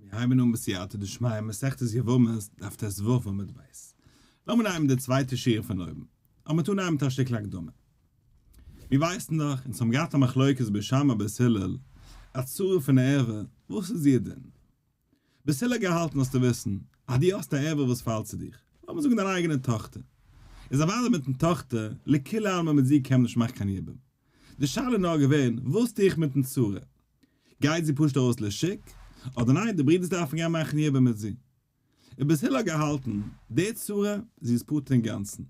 מיר הייבן אן בסייעתא דשמיא מסכת יבמות דף ט"ו עמוד ב'. לאמיר נעמען די צווייטע שורה פון אויבן. אבער מ'טאר נעמען מיט א שטיקל הקדמה. מיר ווייסן דאך, אונז האבן געהאט א מחלוקת בית שמאי בית הלל, א צרה פון א ערווה, וואס איז איר דין? בית הלל האט געהאלטן זאלסטו וויסן, אז דו האסט א ערווה וואס פאלט צו דיך, לאמיר זאגן דיין אייגענע טאכטער, איז אוודאי מיטן טאכטער, לכולי עלמא מיט זי קען מען נישט מאכן קיין יבום. די שאלה איז נאר געווען, וואס טו איך מיטן צרה? גייט זי פשוט ארויס לשוק, אדער ניין די ברידערס דארפן גיין מאכן יבום מיט זי? און בית הלל האט געהאלטן, די צרה, זי איז פטור אינגאנצן.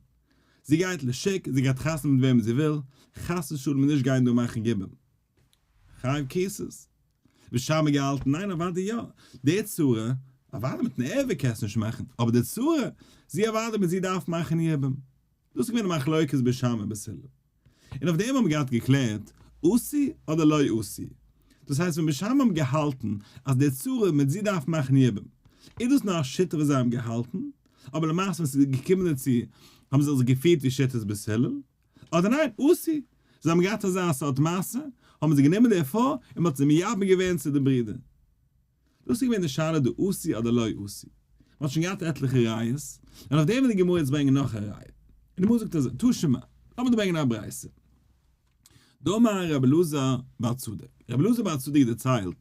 זי גייט לשוק, זי גייט חתונה מיט וועמען זי וויל, חס ושלום נישט גיין דא מאכן יבום. חייב כריתות. בית שמאי געהאלטן, ניין אוודאי יא, די צרה, אוודאי מיטן ערווה קענסטו נישט מאכן, אבער די צרה, זי אוודאי מיט זי דארף מאכן יבום. דאס איז געווען די מחלוקת בית שמאי בית הלל. און אויף דעם האבן מיר געהאט געקלערט, עשו אדער לא עשו. דאס הייסט ווען בית שמאי האבן געהאלטן אז די צרה מיט זי דארף מאכן יבום, איז דאס נאר א שיטה וואס זיי האבן געהאלטן, אבער למעשה ווען ס'איז געקומען דערצו האבן זיי זיך געפירט ווי שיטת בית הלל, אדער ניין, עשו, זיי האבן געהאט אזא סארט מעשה, האבן זיי גענומען די פרוי און מ'האט זי מייבם געווען צו די ברודער. דאס איז געווען די שאלה דא עשו אדער לא עשו. מען האט שוין געהאט עטליכע ראיות, און אויף דעם וויל די גמרא יעצט ברענגען נאך א ראיה. און די גמרא זאגט אזוי, תא שמע, לאמיר דא ברענגען א ברייתא. דאמר רבי אלעזר בר צדוק, רבי אלעזר בר צדוק דערציילט,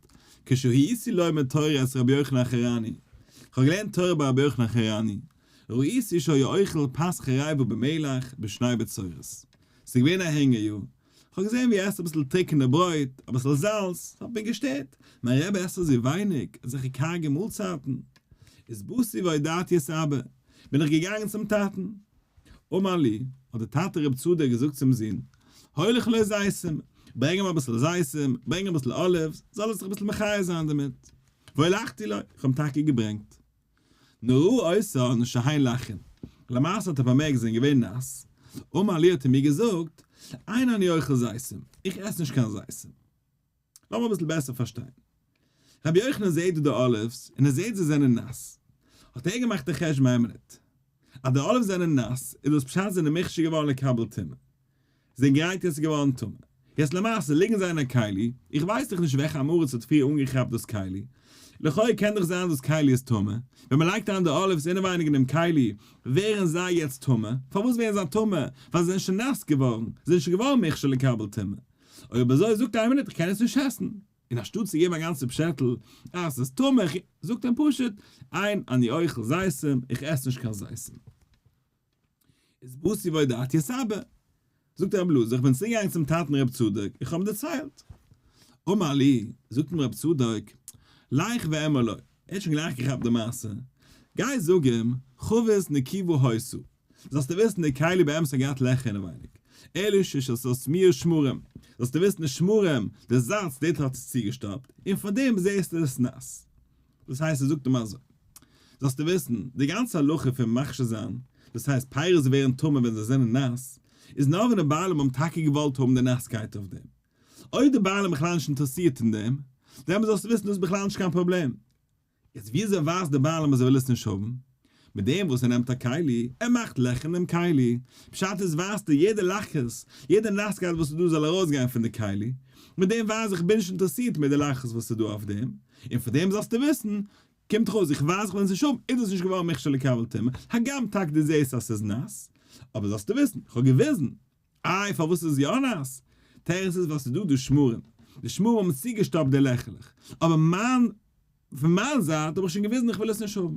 כשהייתי לומד תורה אצל רבי יוחנן החרני, איך האב געלערנט תורה ביי רבי יוחנן החרני, ראיתי שהיה אוכל פת חריבה במלח בשני בצורת. ס'איז געווען א הונגער יאר, כ'האב געזען ווי ער עסט אביסל טרוקענע ברויט, אביסל זאלץ, ס'האט מיר געשטערט, מיין רבי עסט אזוי ווייניג, אזעלכע קארגע מאלצייטן. איז באתי והודעתי את אבא, בין איך געגאנגען צום טאטן. אמר לי, האט דער טאטע רב צדוק געזאגט צום זון, הוליך לו זיתים, ברענג אים אביסל זיתים, ברענג אביסל olives, זאל ער זיך אביסל מחיה זיין דערמיט. והולכתי לו, איך האב אים טאקע געברענגט. וראה אותן שהן לחין, למעשה האט ער באמערקט זיי זענען געווען נאס, אמר לי האט ער מיר געזאגט, אין אני אוכל זיתים, איך עס נישט קיין זיתים. לאמיר אביסל בעסער פארשטיין. רבי יוחנן זעהט דא די olives און ער זעהט זיי זענען נאס, האט ער געמאכט די חשבון איין מינוט, אז די olives זענען נאס איז דאס פשט זיי זענען מוכשר געווארן לקבל טומאה. זענען גרייט יעצט געווארן טמא. יעצט למעשה ליגן זיי אין א כלי, איך ווייס דאך נישט וועלכע עם הארץ האט פריער אנגעכאפט דאס כלי, לכאו' קען דאך זיין דאס כלי איז טמא, ווען מען לייגט אריין די olives אינעווייניג אינעם כלי ווערן זיי יעצט טמא, פארוואס ווערן זיי טמא? ווייל זיי זענען שוין נאס געווארן, זיי זענען שוין געווארן מוכשר לקבל טומאה. אויב אזוי זאגט איין מינוט איך קען עס נישט עסן, און אנשטאט צו געבן א גאנצע פשעטל אז ס'איז טמא, זאגט אים פשוט אין אני אוכל זיתים, איך עס נישט קיין זיתים. איז באתי והודעתי את אבא. זאגט רבי אלעזר, איך בין צוגעגאנגען צום טאטן רב צדוק, איך האב אים דערציילט. אמר לי, זאגט אים רב צדוק, לך ואמור לו, ער האט שוין גלייך געכאפט די מעשה, גיי זאג אים, חבית נקובה היתה, זאלסטו וויסן די כלי באמת האט געהאט לעכער אינעווייניג, אלא שסתמוה שמרים, זאלסטו וויסן די שמרים, די זאלץ, דאס האט עס צוגעשטאפט, און פאר דעם זעסטו עס נאס. דאס הייסט ער זאגט אים אזוי, זאלסטו וויסן, די גאנצע הלכה פון מכשיר זיין, דאס הייסט פירות ווערן טמא ווען זיי זענען נאס, איז נאר ווען די בעלים האבן טאקע געוואלט האבן די נאסקייט אויף דעם. אויב די בעלים בכלל נישט אינטערעסירט אין דעם, דעמאלט זאלסטו וויסן דאס איז בכלל נישט קיין פראבלעם. יעצט וויאזוי ווייזט די בעלים אז ער וויל עס נישט האבן? מיט דעם וואס ער נעמט א כלי, ער מאכט לעכער אין דעם כלי, פשט איז ווייזט ער יעדע לחות, יעדע נאסקייט וואס איז דא זאל ארויסגיין פון די כלי, מיט דעם ווייז איך בין נישט אינטערעסירט מיט די לחות וואס איז דא אויף דעם, און פון דעם זאלסטו וויסן, קומט דאך אויס איך ווייז איך וויל עס נישט האבן, איז דאס נישט געווארן מוכשר לקבל טומאה, הגם טאקע דו זעסט אז ס'איז נאס, אבער זאלסטו וויסן, איך האב געוויזן, איי פארוואס איז עס יא נאס? תירוץ איז ווייל ס'איז דא די שמרים, די שמרים האבן צוגעשטאפט די לעכעלעך, אבער מיין פון מיין זייט האב איך שוין געוויזן איך וויל עס נישט האבן.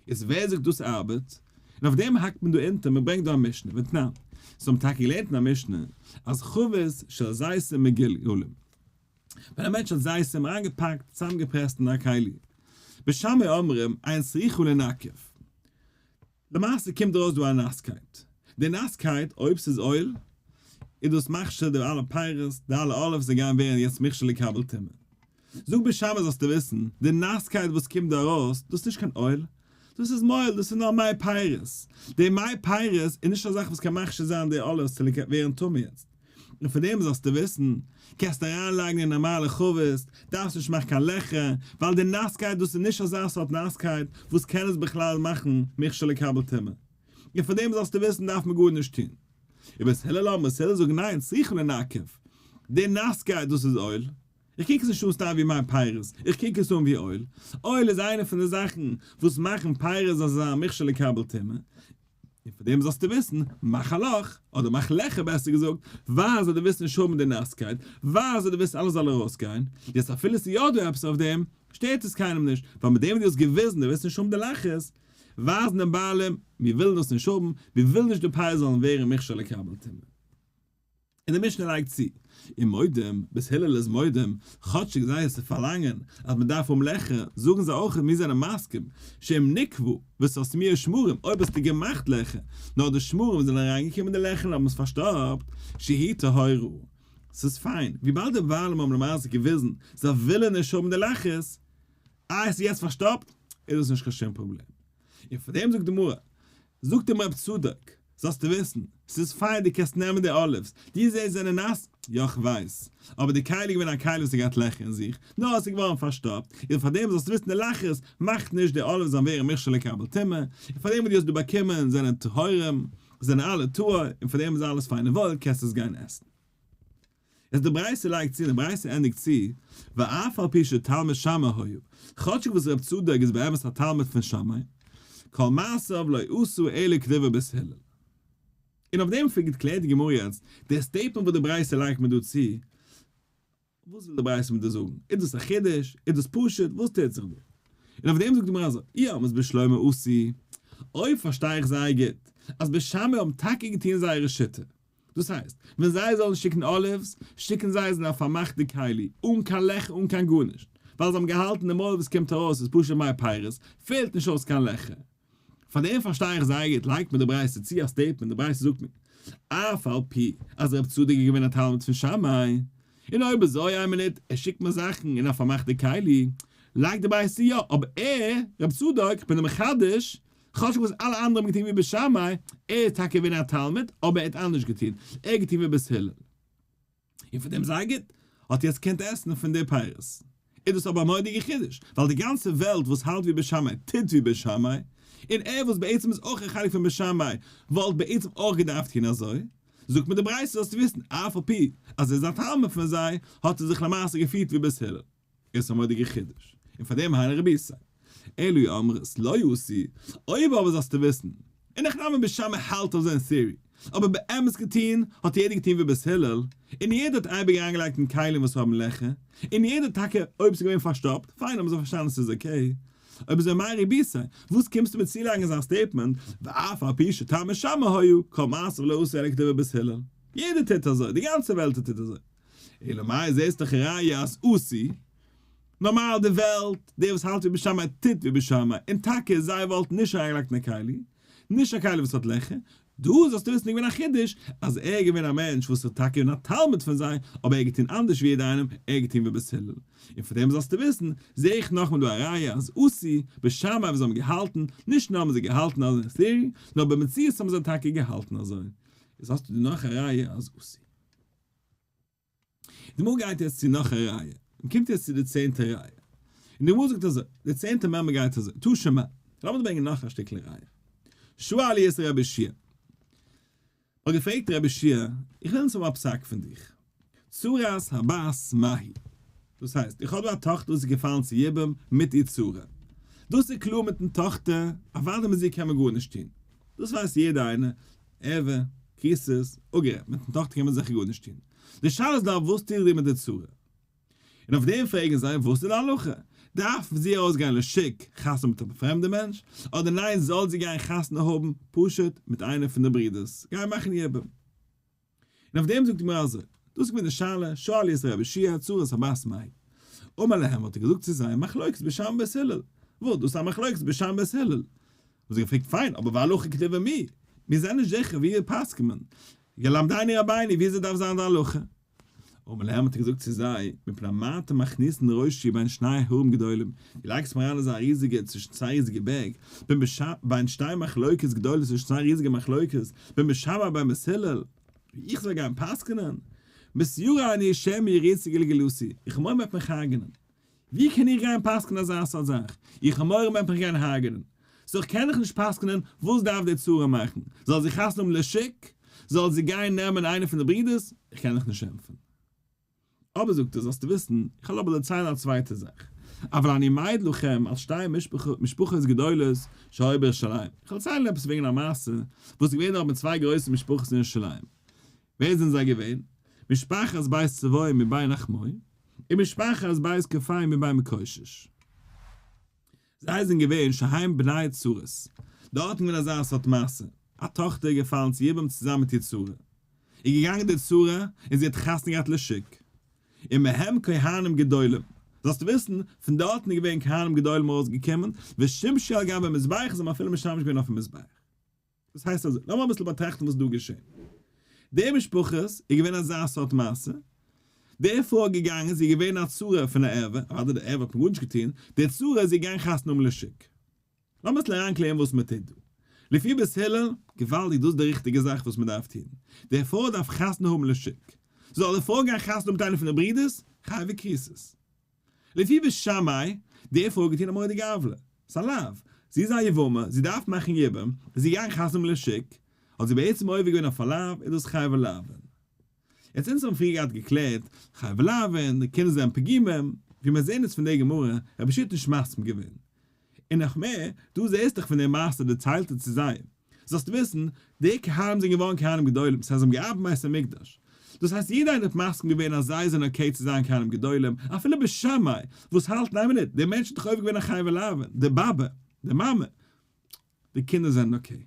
איז ווער זאגט דאס ארבעט? און אויף דעם האקט מען דא אונטער, מען ברענגט דא א משנה, ותנן, סאו האבן טאקע געלערנט אין א משנה אז חבית של זיתים מגולגלים, ווען א מענטש האט זיתים איינגעפאקט, צוזאמגעפרעסט אין א כלי, בית שמאי אומרים אין צריכה לנקב, למעשה קומט ארויס דא א נאסקייט, די נאסקייט אויב ס'איז אויל איז דאס מכשיר די אלע פירות, די אלע olives זיי גייען ווערן יעצט מוכשר לקבל טומאה. זאג בית שמאי זאלסטו וויסן, די נאסקייט וואס קומט דא ארויס, דאס איז נישט קיין אויל, דאס איז מויל, דאס איז נאר מי פירות, די מי פירות איז נישט א זאך וואס קען מכשיר זיין די olives צו ווערן טמא יעצט. און פון דעם זאלסטו וויסן, קענסט אריינלייגן אין נארמאלע חבית, דארפסט נישט מאכן קיין לעכער, ווייל די נאסקייט דאס איז נישט אזא סארט נאסקייט וואס קען עס בכלל מאכן מוכשר לקבל טומאה. און פון דעם זאלסטו וויסן דארף מען גארנישט טון. ובית הלל אומרים, בית הלל זאגן ניין, צריכה לנקב, די נאסקייט דאס איז אויל. איך קוק עס נישט אן סתם ווי מי פירות, איך קוק עס אן ווי אויל. אויל איז איינע פון די זאכן וואס מאכן פירות זאל זיין מוכשר לקבל טומאה. און פאר דעם זאלסטו וויסן, מאך א לאך, אדער מאך לעכער בעסער געזאגט, ווייז אז דו ווילסט נישט האבן די נאסקייט, ווייז אז דו ווילסט אלעס זאל ארויסגיין. יעצט אפילו עס איז יא דא עפעס אויף דעם, שטערט עס קיינעם נישט, ווייל מיט דעם וואס דו האסט געוויזן דו ווילסט נישט האבן די לחות, ווייזן דעם בעלים, מיר ווילן דאס נישט האבן, מיר ווילן נישט די פירות זאלן ווערן מוכשר לקבל טומאה. און די משנה לייגט צו, ומודים, בית הלל איז מודים, כאטשיג זיי עס פארלאנגען אז מען דארף האבן לעכער, זאגן זיי אויך מיר זענען מסכים, שאם נקבו וסתמוהו שמרים, אויב האסטו געמאכט לעכער, נאר די שמרים זענען אריינגעקומען אין די לעכער און האבן עס פארשטאפט, שהיא טהורה. ס'איז פיין, וויבאלד די בעלים האבן למעשה געוויזן זיי ווילן נישט האבן די לחות, איי עס איז יעצט פארשטאפט, איז דאס נישט קיין שום פראבלעם. און פאר דעם זאגט די גמרא, זאגט אים רב צדוק, זאלסטו וויסן, ס'איז פיין דו קענסט נעמען די olives, דו זעסט זענען נאס, יא כ'ווייס, אבער די כלי איז געווען א כלי וואס האט געהאט לעכער אין זיך, נאר עס איז געווארן פארשטאפט, און פאר דעם זאלסטו וויסן די לחות מאכט נישט די olives זאלן ווערן מוכשר לקבל טומאה, און פאר דעם וואס דו האסט דא באקומען זענען טהורים, זענען אלע טהור, און פאר דעם איז אלעס פיין און וואויל, קענסט עס גיין עסן. איז די ברייתא לייגט צו און די ברייתא ענדיגט צו, ואף על פי שתלמיד שמאי היה, כאטשיג וואס רב צדוק איז באמת א תלמיד פון שמאי, כל מעשיו לא עשו אלא כדברי בית הלל. און אויף דעם פונקט קלערט די גמרא יעצט, דער statement וואס די ברייתא לייגט מיר דא צו, וואס וויל די ברייתא מיר דא זאגן? איז דאס א חידוש? איז דאס פשוט? וואס טוט זיך דא? און אויף דעם זאגט די גמרא אזוי, אי אמרת בשלמא עשו, אויב פארשטיי איך זייער גוט אז בית שמאי האבן טאקע געטון זייערע שיטה, דאס הייסט, ווען זיי זאלן שיקן olives, שיקן זיי עס אין א פארמאכטע כלי, אן קיין לעכער אן קיין גארנישט, ווייל זיי האבן געהאלטן די מויל וואס קומט ארויס איז פשוט מי פירות, פעלט נישט אויס קיין לעכער. פאר דעם פארשטיי איך זייער גוט, לייגט מיר די ברייתא צו א statement, די ברייתא זאגט מיר, אף על פי אז רב צדוק איז געווען א תלמיד פון שמאי, און אויב אזוי איין מינוט, ער שיקט מיר זאכן אין א פארמאכטע כלי, לייגט די ברייתא צו יא, אבער ער, רב צדוק, כ'בין דער מחדש, כאטשיג וואס אלע אנדערע האבן געטון ווי בית שמאי, ער איז טאקע געווען א תלמיד, אבער ער האט אנדערש געטון, ער האט געטון ווי בית הלל. און פון דעם זייער גוט, האט יעצט געקענט עסן פון די פירות. איז דאס אבער א מורא'דיגע חידוש, ווייל די גאנצע וועלט וואס האלט ווי בית שמאי טוט ווי בית שמאי, און ער וואס בעצם איז אויך א חלק פון בית שמאי וואלט בעצם אויך געדארפט טון אזוי. זאגט מיר די ברייתא זאלסטו וויסן, אף על פי אז ער איז א תלמיד פון זיי, האט ער זיך למעשה געפירט ווי בית הלל. איז א מורא'דיגע חידוש, און פאר דעם היינו רביתיה. אלא אי אמרת לא עשו, אויב אבער זאלסטו וויסן, אין הכי נמי בית שמאי האלט אויף זיין theory, אבער באמת געטוהן האט יעדער געטוהן ווי בית הלל, און יעדער האט אייביג אריינגעלייגט אין כלים וואס האבן לעכער, און יעדער טאקע אויב ס'איז געווען פארשטאפט, פיין האבן זיי פארשטאנען ס'איז okay, אויב אזוי מאי רביתיה, וואס קומסטו מיר צולייגן אזא statement, ואף על פי שתלמיד שמאי היה, כל מעשיו לא עשו אלא כדברי בית הלל. יעדער טוט אזוי, די גאנצע וועלט טוט אזוי. אלא מאי זעסט דאך ראיה אז עשו, נארמאל די וועלט, דער וואס האלט ווי בית שמאי טוט ווי בית שמאי, און טאקע זיי וואלטן נישט אריינגעלייגט אין א כלי, נישט א כלי וואס האט לעכער, דא זאלסטו וויסן איז געווען א חידוש אז ער איז געווען א מענטש וואס איז טאקע געווען א תלמיד פון זיי, אבער ער האט געטון אנדערש ווי יעדער איינעם, ער האט געטון ווי בית הלל. און פון דעם זאלסטו וויסן, זע איך נאכמער דא א ראיה אז עשו, בית שמאי וואס זיי האבן געהאלטן, נישט נאר האבן זיי געהאלטן אזוי אין theory, נאר במציאות האבן זיי טאקע געהאלטן אזוי. איז האסטו דא נאך א ראיה אז עשו. די גמרא גייט יעצט צו נאך א ראיה, און קומט יעצט צו די צענטע ראיה, און די גמרא זאגט אזוי, די צענטע מימרא גייט אזוי, תא שמע, לאמיר דא ברענגען נאך א שטיקל ראיה, שאלו את רבי יהושע, מ'האט געפרעגט רבי יהושע, איך וויל אונז האבן א פסק פון דיך, צרת הבת מהו, דאס הייסט, איך האב דא א טאכטער וואס איז געפאלן צו יבום מיט איר צרה, דאס איז קלאר מיטן טאכטער, אוודאי מיט זי קען מען גארנישט טון, דאס ווייסט יעדער איינער, ערוה, כריתות, אפגערעדט, מיטן טאכטער קען מען זיכער גארנישט טון. די שאלה איז נאר וואס טוט איר מיט די צרה? און אויף דעם פרעגן זיי וואס איז די הלכה? דארף זי ארויסגיין לשוק חתונה מיט א פרעמדע מענטש, אדער ניין זאל זי גיין חתונה האבן פשוט מיט איינע פון די ברידערס, גיין מאכן יבום? און אויף דעם זאגט די גמרא אזוי, דאס איז געווען די שאלה, שאלו את רבי יהושע, צרת הבת מהו. אמר להם האט ער געזאגט צו זיי, מחלוקת בית שמאי ובית הלל. וואס, דאס איז א מחלוקת בית שמאי ובית הלל. האבן זיי געפרעגט, פיין, אבער והלכה כדברי מי? מיר זענען נישט זיכער ווי פסק'נט מען. ילמדנו רבינו וויאזוי דארף זיין די הלכה. אמר להם האט ער געזאגט צו זיי, מפני מה אתם מכניסין ראשי בין שני הרים גדולים, דו לייגסט מיר אריין אזא ריזיגע צווישן צוויי ריזיגע בערג, בין בית שמאי בין שתי מחלוקות גדולות צווישן צוויי ריזיגע מחלוקות, בין בית שמאי ובין בית הלל, ווי איך זאל גיין פסק'נען? מתיירא אני שמא יריצו גלגילתי, איך האב מורא מ'וועט מיך הרג'נען. ווי קען איך גיין פסק'נען אזא סארט זאך? איך האב מורא מ'וועט מיך גיין הרג'נען. so איך קען דאך נישט פסק'נען, וואס דארף די צרה מאכן? זאל זי חתונה האבן לשוק? זאל זי גיין נעמען איינע פון די ברידערס? איך קען דאך נישט ענטפערן. אבער זאגט ער, זאלסטו וויסן, איך וועל אבער דערציילן א צווייטע זאך, אבל אני מעיד לכם על שתי משפחות גדולות שהיו בירושלים, איך וועל דערציילן עפעס וועגן א מעשה וואס איז געווען דארט מיט צוויי גרויסע משפחות אין ירושלים. ווער זענען זיי געווען? משפחת בית צבויים מבי נחמון, און משפחת בית כפיים מבי מקושש. זיי זענען געווען שהם בני צרות. דארטן געווען אזא סארט מעשה, א טאכטער איז געפאלן צו יבום צוזאמען מיט איר צרה, איז געגאנגען די צרה און זי האט חתונה געהאט לשוק, און מהם כהנים גדולים, זאלסטו וויסן, פון דארטן איז געווען כהנים גדולים ארויסגעקומען, ושימשו על גבי מזבח, זיי האבן אפילו משמש געווען אויפן מזבח. דאס הייסט אזוי, לאמיר אביסל באטראכטן וואס איז דא געשען. די משפחות איז געווען אזא סארט מעשה, די פרוי איז געגאנגען, זי איז געווען א צרה פון א ערווה, אוודאי די ערווה האט מען גארנישט געטון, די צרה איז געגאנגען חתונה האבן לשוק. לאמיר אביסל אריינקלערן וואס מען טוט דא. לפי בית הלל, געוואלדיג דאס איז די ריכטיגע זאך וואס מען דארף טון. די פרוי דארף חתונה האבן לשוק. זאל די פרוי גיין חתונה האבן מיט איינעם פון די ברידערס? חייבי כריתות. לפי בית שמאי, די פרוי האט געטון א מורא'דיגע עוולה. ס'איז א לאו. זי איז א יבמה, זי דארף מאכן יבום, איז זי געגאנגען חתונה האבן לשוק, האט זי בעצם עובר געווען אויף א לאו, איז דאס חייבי לאוין. יעצט אונז האבן פריער געהאט געקלערט, חייבי לאוין, די קינדער זענען פגומים, ווי מיר זעהן איצט פון די גמרא, רבי יהושע האט נישט מסכים געווען. און נאך מער, דא זעהסט דאך פון די מעשה דערציילט ער צו זיי, זאלסט וויסן, די כהנים זענען געווארן כהנים גדולים, ס'הייסט זיי האבן געארבעט בית המקדש. דאס הייסט יעדער איינער האט מסכים געווען אז זיי זענען okay צו זיין כהנים גדולים, אפילו בית שמאי, וואס האלט, ניין מינוט, דער מענטש האט דאך עובר געווען א חייבי לאוין, די באבע, די מאמע, די קינדער זענען okay.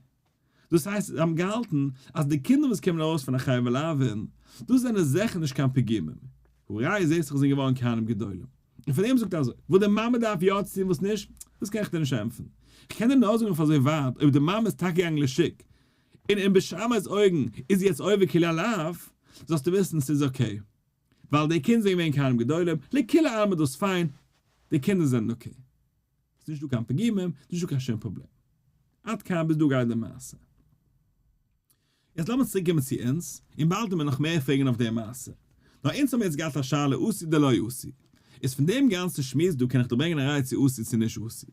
דאס הייסט זיי האבן געהאלטן אז די קינדער וואס קומען ארויס פון א חייבי לאוין, דאס זענען זיכער נישט קיין פגומים. הראיה זעהסט דאך זענען געווארן כהנים גדולים. און פון דעם זאגט ער אזוי, וואס די מאמע דארף יא צו טון וואס נישט, דאס קען איך דיר נישט ענטפערן. איך קען דיר נאר זאגן אויף אזוי ווייט, אויב די מאמע איז טאקע געגאנגען לשוק, און אין בית שמאי'ס אויגן איז זי יעצט עובר כאילו א לאו, זאלסטו וויסן ס'איז okay. ווייל די קינדער זענען געווען כהנים גדולים, לכולי עלמא דאס פיין, די קינדער זענען okay. ס'איז נישט דא קיין פגימים, נישט דא קיין שום פראבלעם. עד כאן ביז דא גייט די מעשה. יעצט לאמיר צוריק קומען צו אונז, און באלד וועט מען נאך מער פרעגן אויף די מעשה. נאר אונז האבן יעצט געהאט א שאלה אסור דלא אסור. איז פון דעם גאנצן שמועס דא קען איך דיר ברענגען א ראיה צו אסור צו נישט אסור.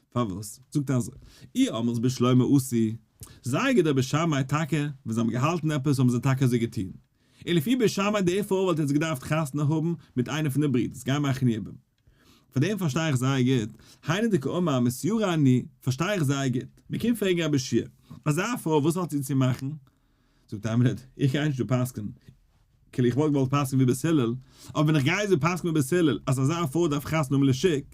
פארוואס? זאגט ער אזוי, אי אמרת בשלמא אסור, זייער גוט דער בית שמאי טאקע, ווען זיי האבן געהאלטן עפעס האבן זיי טאקע אזוי געטון. און לפי בית שמאי די פרוי וואלט יעצט געדארפט חתונה האבן מיט איינער פון די ברידערס, גיין מאכן יבום. פאר דעם פארשטיי איך זייער גוט, היינו דקאמר מתיירא אני, פארשטיי איך זייער גוט, מען קומט פרעגן רבי יהושע, אזא פרוי וואס האט זי צו מאכן? זאגט ער, מינוט, איך גיי נישט דא פסק'נען, כאילו איך וואלט געוואלט פסק'נען ווי בית הלל, אבער ווען איך גיי אזוי פסק'נען ווי בית הלל אז אזא פרוי דארף חתונה האבן לשוק,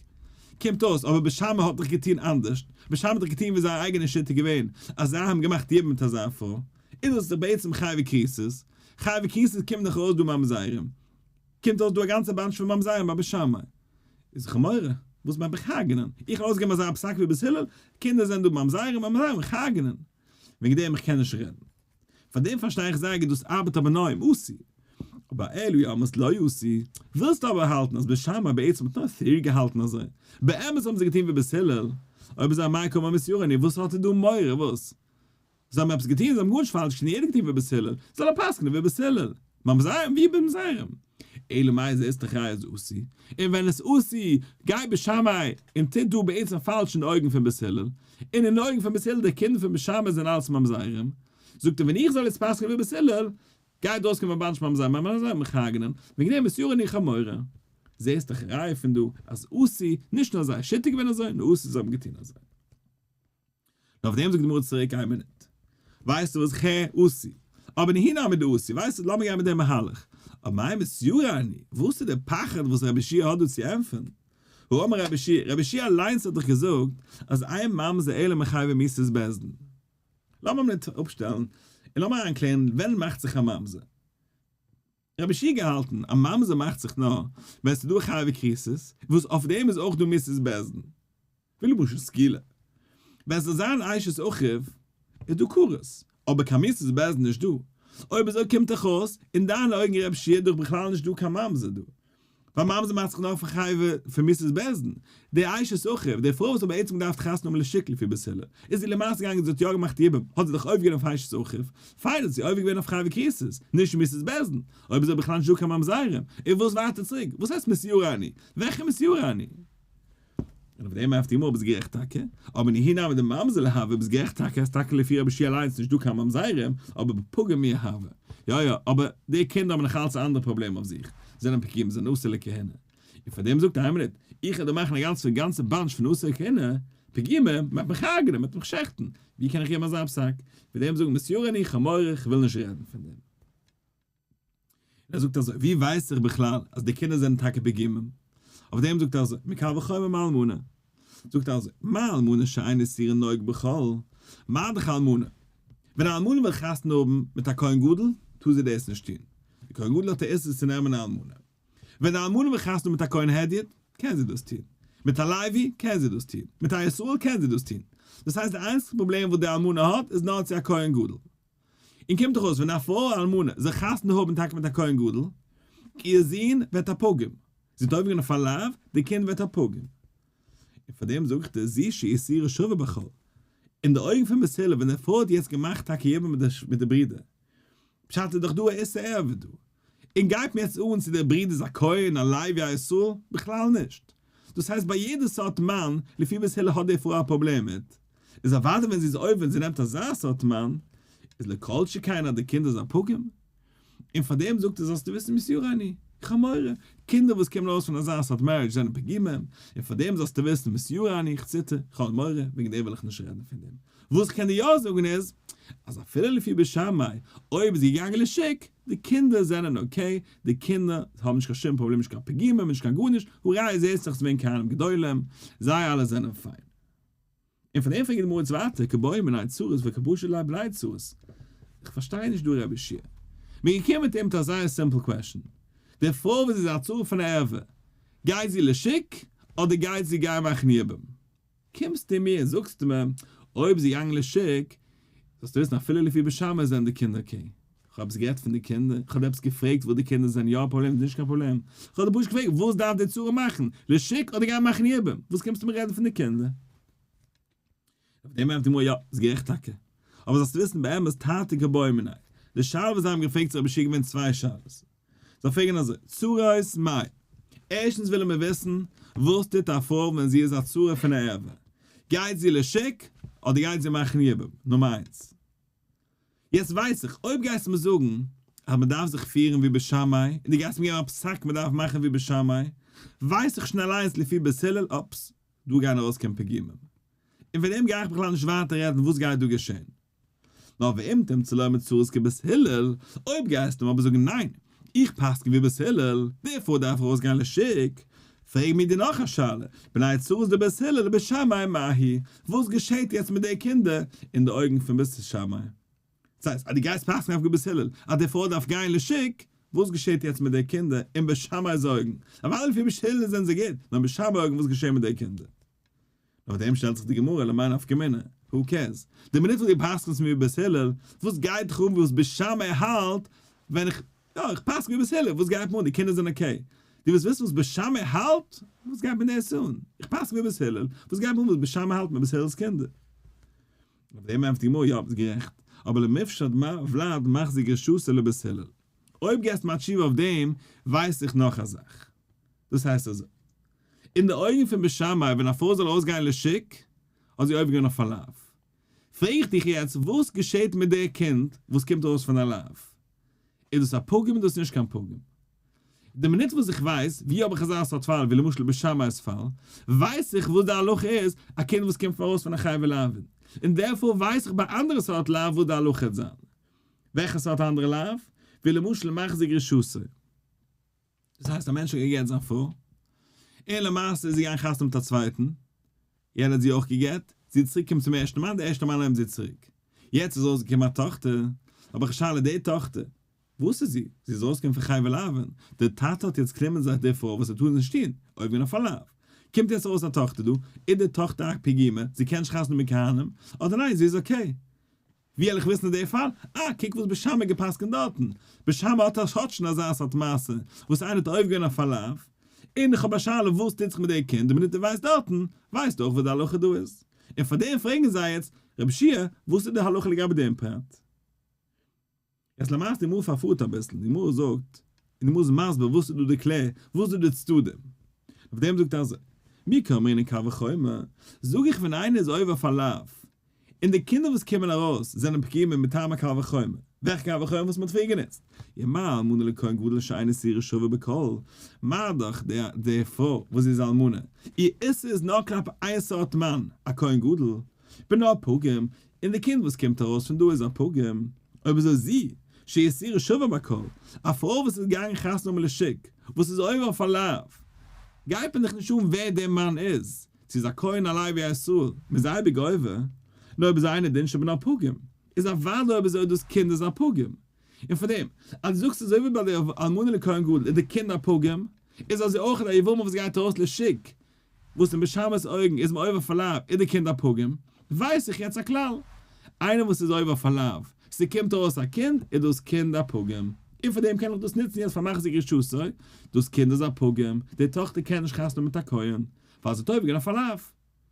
קומט אויס, אבער בית שמאי האט דאך געטון אנדערשט, בית שמאי האט דאך געטון ווי זייער אייגענע שיטה געווען, אז זיי האבן געמאכט יבום מיט אזא פרוי, איז דאס דאך בעצם חייבי כריתות, חייבי כריתות קומט דאך ארויס דא ממזרים. קומט אויס דא א גאנצע bunch פון ממזרים ביי בית שמאי. איז איך מורא, וואס מיינט מיך הרג'נען? איך וועל אויסגעבן אזא פסק ווי בית הלל, קינדער זענען דא ממזרים, ממזרים מיך הרג'נען. וועגן דעם איך קען נישט רעדן. פאר דעם פארשטיי איך זייער גוט דאס ארבעט אבער נאר אם אסור. אבער אלא אי אמרת לא אסור. ווילסטו אבער האלטן אז בית שמאי בעצם האט נאר theory געהאלטן אזוי. באמת האבן זיי געטון ווי בית הלל. אויב אזוי מאי קאמר מתיירא אני, וואס האט ער דא מורא? וואס? זיי האבן עפעס געטון? זיי האבן גארנישט פאלש געטון, יעדער געטון ווי בית הלל, זאל ער פסק'נען ווי בית הלל. ממזרים ווי ממזרים. אלא מאי זה איז דאך ראיה אז אסור, און ווען עס אסור, גיי בית שמאי און טוט דא בעצם פאלש אין די אויגן פון בית הלל, און אין די אויגן פון בית הלל די קינדער פון בית שמאי זענען אלץ ממזרים, זאגט ער ווען איך זאל יעצט פסק'נען ווי בית הלל, גייט אויסקומען א bunch ממזרים, ממזרים מיך הרג'נען, וועגן דעם איז יארן איך האב מורא. זעסט דאך ראיה פון דא אז אסור, נישט נאר זייער שיטה געווען אזוי, נאר אסור זיי האבן געטון אזוי. און אויף דעם זאגט די גמרא צוריק איין מינוט, ווייסטו וואס כ' אסי, אבער נהי נמי דאסי, ווייסטו לאמיר גיין מיט דעם מהלך, אבער מאי מתיירא אני, וואס איז דער פחד וואס רבי יהושע האט דא צו ענטפערן? הא אמר רבי יהושע, רבי יהושע אליינס האט דאך געזאגט אז אין ממזר אלא מחייבי מיתות בית דין. לאמיר מינוט אפשטעלן און לאמיר אריינקלערן ווען מאכט זיך א ממזר? רבי יהושע געהאלטן א ממזר מאכט זיך נאר ווען ס'איז דא חייבי כריתות, וואס אויף דעם איז אויך דא מיתות בית דין. ווי למשל סקילה. ווען ס'זאל זיין אשת אחיו איז דא כרת, אבער קיין מיתות בית דין נישט דא. אויב אזוי קומט דאך אויס אין דיינע אויגן רבי יהושע איז דאך בכלל נישט דא קיין ממזר דא. ווייל ממזר מאכט זיך נאר פון חייבי פון מיתות בית דין. די אשת אחיו, די פרוי וואס האט בעצם געדארפט חתונה האבן לשוק לפי בית הלל, איז זי למעשה געגאנגען זי האט יא געמאכט יבום, האט זי דאך עובר געווען אויף אשת אחיו, פיין האט זי עובר געווען אויף חייבי כריתות, נישט מיתות בית דין. אויב אזוי בכלל נישט דא קיין ממזרים. און וואס ווייטער צוריק? וואס הייסט מתיירא אני? וועלכע מתיירא אני? און אויף דעם ענפערט די גמרא ביסט גערעכט טאקע, אבער נהי נמי דממזר לא הוי ביסט גערעכט טאקע אז טאקע לפי רבי יהושע אליינס נישט דא קיין ממזרים, אבער בפגום מיהא הוי. יא יא, אבער די קינדער האבן נאך אלץ א אנדערע פראבלעם אויף זיך. זענען פגומים, זענען אסור לכהונה. און פאר דעם זאגט ער, איין מינוט, איך וועל דא מאכן א גאנצע גאנצע bunch פון אסור לכהונה, פגומים, מען וועט מיך הרג'נען, מען וועט מיך שעכטן, ווי קען איך געבן אזא פסק? פאר דעם זאגן מתירא אני, כ'האב מורא, כ'וויל נישט רעדן פון דעם. און ער זאגט אזוי, ווי ווייס איך בכלל אז די קינדער זענען טאקע פגומים? אויף דעם זאגט ער אזוי, מקל וחומר מאלמנה. זאגט ער אזוי, מה אלמנה שאין איסורה נוהג בכל, מה דאך אלמנה? ווען א אלמנה וויל חתונה האבן מיט א כהן גדול, טאר זי דאס נישט טון. די כהן גדול האט א איסור צו נעמען א אלמנה. ווען די אלמנה וויל חתונה האבן מיט א כהן הדיוט, קען זי דאס טון. מיט א לוי, קען זי דאס טון. מיט א ישראל קען זי דאס טון. דאס הייסט די איינציגסטע פראבלעם וואס די אלמנה האט איז נאר צו א כהן גדול. און קומט דאך אויס ווען א פרוי אלמנה זאל חתונה האבן טאקע מיט א כהן גדול, איר זון ווערט א פגום, זי האט עובר געווען אויף א לאו, די קינד ווערט א פגום. און פאר דעם זאג איך דיר, זו שאיסורה שווה בכל. אין די אויגן פון בית הלל ווען די פרוי האט יעצט געמאכט טאקע יבום מיט די ברודער, פשט איז דאך דא א איסור ערווה דא. און גייט מיר יעצט אן צו דער ברודער איז א כהן, א לוי, א ישראל? בכלל נישט. דאס הייסט ביי יעדע סארט מאן, לפי בית הלל האט די פרוי א פראבלעם מיט, איז אוודאי ווען זי איז עובר און זי נעמט אזא סארט מאן, איז לכל שכן אז די קינד איז א פגום. און פאר דעם זאגט ער זאלסטו וויסן מתירא אני, איך האב מורא, קינדער וואס קומען ארויס פון אזא סארט marriage זענען פגומים, און פאר דעם זאלסטו וויסן מתירא אני, איך ציטער, איך האב מורא, וועגן דעם וויל איך נישט רעדן פון דעם. וואס איך קען דיר יא זאגן איז, אז אפילו לפי בית שמאי, אויב איז געגאנגען לשוק, די קינדער זענען okay, די קינדער האבן נישט קיין שום פראבלעם נישט קיין פגומים נישט קיין גארנישט, הא ראיה זעהסט דאך ס'געווען כהנים גדולים, זיי אלע זענען פיין. און פון דעם פרעגט די גמרא יעצט ווייטער, קבעי מיני צרות וקא פשט ליה בני צרות. איך פארשטיי נישט דא רבי יהושע. מ'איז געקומען מיט אים מיט א זייער simple question. די פרוי וואס איז א צרה פון א ערווה, גייט זי לשוק אדער גייט זי גיין מאכן יבום? קומסטו מיר און זאגסט מיר, אויב זי געגאנגען לשוק, זאלסטו וויסן אפילו לפי בית שמאי זענען די קינדער okay. כ'האב עפעס גערעדט פון די קינדער? כ'האב דיר עפעס געפרעגט וואס די קינדער זענען יא א פראבלעם אדער נישט קיין פראבלעם? כ'האב דיר פשוט געפרעגט וואס דארף די צרה מאכן, לשוק אדער גיין מאכן יבום? וואס קומסטו מיר רעדן פון די קינדער? אויף דעם ענטפערט די גמרא יא, ביסט גערעכט טאקע. אבער זאלסט וויסן באמת תרתי קבעי מיני. די שאלה וואס זיי האבן געפרעגט צו רבי יהושע געווען צוויי שאלות. זיי פרעגן אזוי, צרות מאי? ערשטנס ווילן מיר וויסן, וואס טוט א פרוי ווען זי איז א צרה פון א ערווה? גייט זי לשוק אדער גייט זי מאכן יבום? נומער איינס. יעצט ווייס איך, אויב גייסטו מיר זאגן אז מען דארף זיך פירן ווי בית שמאי, און דו גייסט מיר געבן א פסק מען דארף מאכן ווי בית שמאי, ווייס איך שוין אליינס לפי בית הלל, אופס, דא גייען ארויסקומען פגומים. און פון דעם גיי איך בכלל נישט ווייטער רעדן וואס גייט דא געשען. נאר ואם תמצא לומר צרות כבית הלל, אויב גייסטו מיר אבער זאגן ניין, איך פסק'ן ווי בית הלל, דערפאר דארף איך ארויסגיין לשוק, פרעג מיר דיר נאך א שאלה, בני צרות דבית הלל לבית שמאי מהו, וואס געשעט יעצט מיט די קינדער אין די אויגן פון בית שמאי? דאס הייסט אז דו גייסט פסק'ן אויף בית הלל אז די פרוי דארף גיין לשוק, וואס געשעט יעצט מיט די קינדער אין בית שמאי'ס אויגן? אוודאי לפי בית הלל זענען זיי גוט, נאר אין בית שמאי אויגן וואס געשעט מיט די קינדער? נאך דעם שטעלט זיך די גמרא למאי נפקא מינה, who cares? די מינוט וואס דו פסק'נסט מיר בית הלל, וואס גייט דיך אן וואס בית שמאי האלט, ווען איך, יא, איך פסק'ן ווי בית הלל, וואס גייט מיר אן, די קינדער זענען okay. דו ווילסט וויסן וואס בית שמאי האלט? וואס גייט מיר דאס אן? איך פסק'ן ווי בית הלל, וואס גייט מיר אן וואס בית שמאי האלט מיט בית הלל'ס קינדער? אויף דעם ענטפערט די גמרא, יא, ביסט גערעכט, אבער למפשט ולד מחזיק רשותו לבית הלל. אויב געסט מיר א תשובה אויף דעם, ווייס איך נאך א זאך. דאס הייסט אזוי. אין די אויגן פון בית שמאי ווען א פרוי זאל ארויסגיין לשוק האט זי עובר געווען אויף א לאו. פרעג איך דיך יעצט וואס געשעט מיט די קינד וואס קומט ארויס פון א לאו? איז דאס א פגום איז דאס נישט קיין פגום? די מינוט וואס איך ווייס ווי האב איך אזא סארט פאל ווי למשל בית שמאי'ס פאל ווייס איך וואס די הלכה איז א קינד וואס קומט ארויס פון א חייבי לאווין און דערפאר ווייס איך ביי אנדערע סארט לאו וואס די הלכה וועט זיין. וועלכע סארט אנדערע לאו? ווי למשל מחזיק רשותו. דאס הייסט א מענטש האט גע'גט זיין פרוי, און למעשה איז זי געגאנגען חתונה מיט א צווייטן, יענער האט זי אויך גע'גט, זי איז צוריק געקומען צום ערשטן מאן, דער ערשטער מאן נעמט זי צוריק, יעצט איז ארויסגעקומען א טאכטער, האב איך א שאלה, די טאכטער, וואס איז זי? זי איז ארויסגעקומען פון חייבי לאווין, דער טאטע האט יעצט גענומען זיך די פרוי וואס ער טאר נישט טון, עובר געווען אויף א לאו, קומט יעצט ארויס א טאכטער דא, איז די טאכטער א פגימה, זי קען נישט חתונה מיט כהנים, אדער ניין זי איז okay? ווי וועל איך וויסן אין די פאל? אה, קוק וואס בית שמאי געפסקנט דארטן. בית שמאי האט האט שוין אזא סארט מעשה, וואס איינער האט עובר געווען אויף א לאו, און איך האב א שאלה וואס טוט זיך מיט די קינד, די מינוט ער ווייסט דארטן, ווייסט אויך וואס די הלכה דא איז. און פאר דעם פרעגן זיי יעצט, רבי יהושע, וואס איז די הלכה לגבי דעם פרט? יעצט למעשה די גמרא פארפארט אביסל, די גמרא זאגט, און די גמרא איז מסביר וואס איז דא די קלער, וואס איז דא די צדדים. אויף דעם זאגט ער אזוי, מי קאמרינן קל וחומר, זאג איך ווען איינער איז עובר אויף א לאו, און די קינדער וואס קומען ארויס זענען פגומים מטעם הקל וחומר. וועלכע קל וחומר וואס מ'האט פריער גענוצט? ומה אלמנה לכהן גדול שאין איסורה שווה בכל, מה דאך די פרוי וואס זי איז אלמנה, איר איסור איז נאר כלפי איין סארט מאן, א כהן גדול, בנה פגום, און די קינד וואס קומט ארויס פון דא איז א פגום, אויב אזוי זי, שאיסורה שווה בכל, א פרוי וואס איז געגאנגען חתונה האבן לשוק, וואס איז עובר אויף א לאו, גייט מיר דאך נישט אן ווער דער מאן איז, צו איז א כהן א לוי א ישראל, מ'איז אייביג עובר, נאר אויב איז אינו דין שבנה פגום, איז אוודאי אויב אזוי דאס קינד איז א פגום. און פאר דעם, אז דו זאגסט אזוי ווי ביי די אלמנה לכהן גדול איז די קינד א פגום, איז אזוי אויך א יבמה וואס גייט ארויס לשוק, וואס אין בית שמאי'ס אויגן איז מען עובר אויף א לאו, איז די קינד א פגום, ווייס איך יעצט א כלל, איינער וואס איז עובר אויף א לאו, ס'קומט ארויס א קינד, איז דאס קינד א פגום. און פאר דעם קען איך דאס נוצן יעצט פאר מחזיק גרושתו, דאס קינד איז א פגום, די טאכטער קען נישט חתונה האבן מיט א כהן, ווייל זי האט עובר געווען אויף א לאו.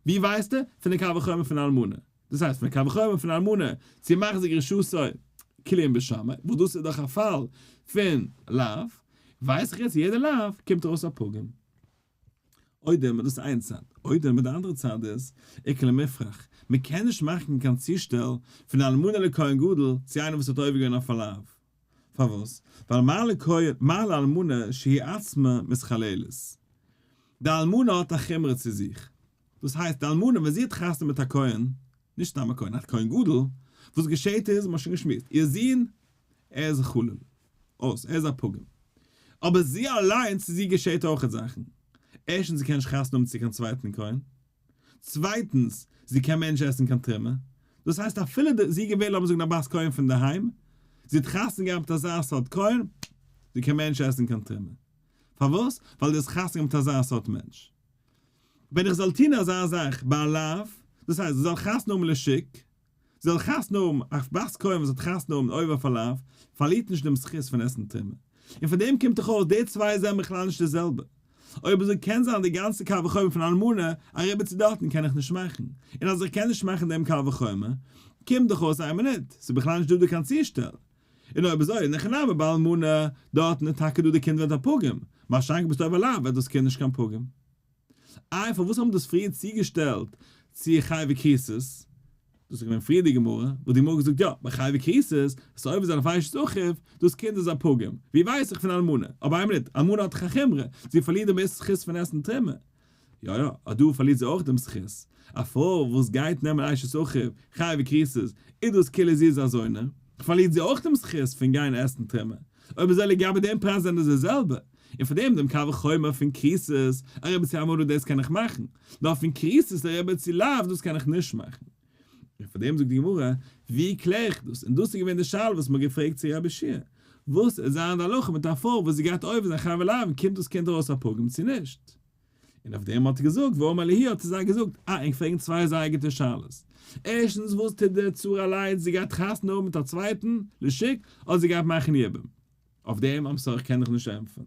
ווי ווייסטו? פון די קל וחומר פון אלמנה. דאס הייסט פון די קל וחומר פון אלמנה צו מחזיק גרושתו כאילו אין בית שמאי, וואס דאס איז דאך א פאל פון לאו, ווייס איך יעצט יעדע לאו קומט ארויס א פגום. או דילמא דאס איז איין צד, או דילמא די אנדערע צד איז, איכא למיפרך, מען קען נישט מאכן קיין צושטעל פון אלמנה לכהן גדול צו איינער וואס האט עובר געווען אויף א לאו. פארוואס? ווייל מה לכהן, מה לאלמנה שהיא עצמה מתחללת. די אלמנה האט א חומרא צו זיך. דאס הייסט, די אלמנה ווען זי האט חתונה מיט א כהן, נישט סתם א כהן, א כהן גדול, וואס געשעהט איז, מ'האט שוין געשמועסט, איר זון, ער איז חלל, אויס, ער איז א פגום. אבער זי אליינס, צו זי געשעהט אויכעט זאכן. ערשטנס זי קען נישט חתונה האבן צו קיין צווייטן כהן. צווייטנס, זי קען מער נישט עסן קיין תרומה. דאס הייסט אפילו די, זי איז געווען לאמיר זאגן א בת כהן פון דערהיים, זי האט חתונה געהאט מיט אזא סארט כהן, זי קען מער נישט עסן קיין תרומה. פארוואס? ווייל דו האסט חתונה געהאט מיט אזא סארט מענטש. ווען איך זאל טון אזא זאך ביי א לאו, דאס הייסט זי זאל חתונה האבן לשוק, זי זאל חתונה האבן, א בת כהן וואס האט חתונה האבן עובר אויף א לאו, פארלירט נישט דעם זכות פון עסן תרומה. און פון דעם קומט דאך אויס, די צוויי זענען בכלל נישט די זעלבע. אויב אזוי קען זיין די גאנצע קל וחומר פון אלמנה אריבער צו דארטן קען איך נישט מאכן. און אז איך קען נישט מאכן דעם קל וחומר, קומט דאך אויס איין מינוט, ס'איז בכלל נישט דא דא קיין צושטעל. און אויב אזוי, אין הכי נמי ביי אלמנה, דארטן איז טאקע דא די קינד ווערט א פגום, מה שאין כן ביסטו עובר לאו ווערט דאס קינד נישט קיין פגום. איי פארוואס האט מען דאס פריער צוגעשטעלט צו חייבי כריתות? דאס איז געווען פריער די גמרא, וואס די גמרא האט געזאגט יא, ביי חייבי כריתות, וואס עובר זיין אויף אשת אחיו, דאס קינד איז א פגום, ווי ווייס איך פון אלמנה? אבער איין מינוט, אלמנה האט דאך א חומרא, זי פארלירט דעם זכות פון עסן תרומה. יא יא, אט דא פארלירט זי אויך דעם זכות. א פרוי וואס גייט נעמען אשת אחיו, חייבי כריתות, איז דאס כאילו זי איז א זונה, פארלירט זי אויך דעם זכות פון גיין עסן תרומה. אויב אזוי לגבי דעם פרט זענען זיי די זעלבע. און פאר דעם דעם קל וחומר פון כריתות אריבער צו אלמנה דאס קען איך מאכן, נאר פון כריתות אריבער צו לאו דאס קען איך נישט מאכן. און פאר דעם זאגט די גמרא, ווי קלער איך דאס? און דאס איז געווען די שאלה וואס מ'האט געפרעגט צו רבי יהושע, וואס איז זיין הלכה מיט א פרוי וואס זי גייט עובר זיין חייבי לאוין, קומט דאס קינד ארויס א פגום צו נישט? און אויף דעם האט ער געזאגט, ואמר להו האט ער זיי געזאגט, אה, ענק פרעגן צוויי זייער גוטע שאלות. ערשטנס, וואס טוט די צרה אליינס, זי גייט חתונה האבן מיט א צווייטן, לשוק, אדער זי גייט מאכן יבום? אויף דעם I'm sorry קען איך נישט ענטפערן.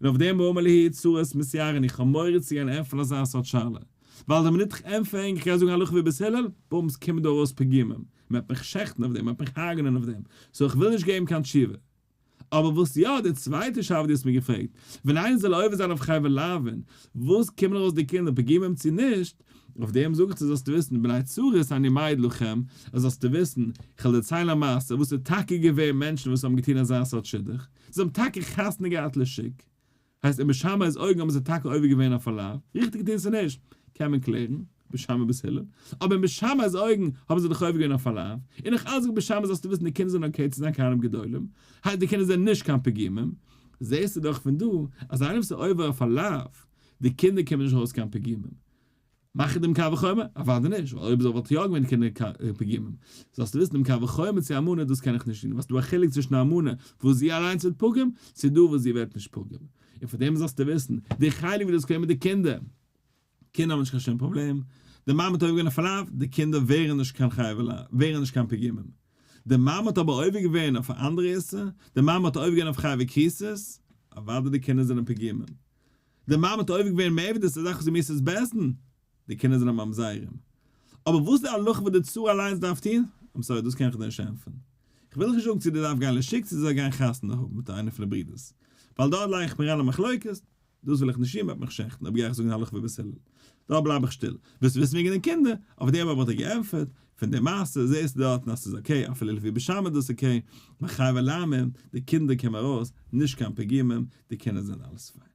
און אויף דעם ואמר להו צרות מתייראן איך האב מורא צו גיין ענטפערן אזא סארט שאלה. ווייל די מינוט איך ענטפער ענק איך גיי זאגן הלכה ווי בית הלל, בומס קומען דא ארויס פגימים. מען וועט מיך שעכטן אויף דעם, מען וועט מיך הרג'נען אויף דעם. so איך וויל נישט געבן קיין תשובה. אבער וואס יא, די צווייטע שאלה וואס דו האסט מיר געפרעגט, ווען איינער זאל עובר זיין אויף חייבי לאוין, וואס קומען ארויס די קינדער פגימים צו נישט, אויף דעם זאג איך צו זאלסטו וויסן, בני צרות אני מעיד לכם, אז זאלסטו וויסן, איך וועל דערציילן א מעשה וואס איז טאקע געווען מענטשן וואס האבן געטון אזא סארט שידוך, זיי האבן טאקע חתונה געהאט לשוק, הייסט אין בית שמאי'ס אויגן האבן זיי טאקע עובר געווען אויף א לאו, ריכטיג געטון צו נישט, קען מען קלערן, בית שמאי בית הלל, אבער אין בית שמאי'ס אויגן האבן זיי דאך עובר געווען אויף א לאו, און נאך אלץ זאגט בית שמאי זאלסטו וויסן די קינדער זענען okay צו זיין כהנים גדולים, הייסט די קינדער זענען נישט קיין פגימים, זעסטו דאך פון דא אז איינער וואס איז עובר אויף א לאו, די קינדער קומען נישט ארויס קיין פגימים. מאך איך דעם קל וחומר? אוודאי נישט, ווייל אויב אזוי וואלט יא געווען קינדער פגימים. זאלסטו וויסן דעם קל וחומר צו אלמנה דאס קען איך נישט טון, ווייל ס'דא א חילוק צווישן א אלמנה וואס זי אליינס ווערט פגום, צו דא וואס זי ווערט נישט פגום. און פאר דעם זאלסטו וויסן, די חלק ווי דאס קומט מיט די קינדער, קינדער האבן נישט קיין שום פראבלעם, די מאמע האט עובר געווען אויף א לאו, די קינדער ווערן נישט קיין חייבי לאו, ווערן נישט קיין פגימים. די מאמע האט אבער עובר געווען אויף א אנדערע איסור, די מאמע האט עובר געווען אויף חייבי כריתות, אוודאי די קינדער זענען פגימים. די מאמע האט עובר געווען מער ווי דאס איז א זאך וואס איז מיתת בית דין, די קינדער זענען ממזרים. אבער וואס איז די הלכה וואס די צרה אליינס דארף טון? I'm sorry דאס קען איך דיר נישט ענטפערן. איך וויל דיך נישט זאגן צו די דארף גיין לשוק צו זי זאל גיין חתונה האבן מיט איינע פון די ברידערס, ווייל דארט לייג איך מיר אריין א מחלוקת, דאס וויל איך נישט טון, מ'וועט מיך שעכטן אויב גיי איך זאגן הלכה ווי בית הלל. דארט בלייב איך שטיל. ווילסט וויסן וועגן די קינדער? אויף דעם האב איך דיר געענטפערט. פון די מעשה זעסטו דארטן אז ס'איז okay, אפילו לפי בית שמאי איז דאס okay, מחייב על העמים, די קינדער קומען ארויס, נישט קיין פגימים, די קינדער זענען אלעס פיין.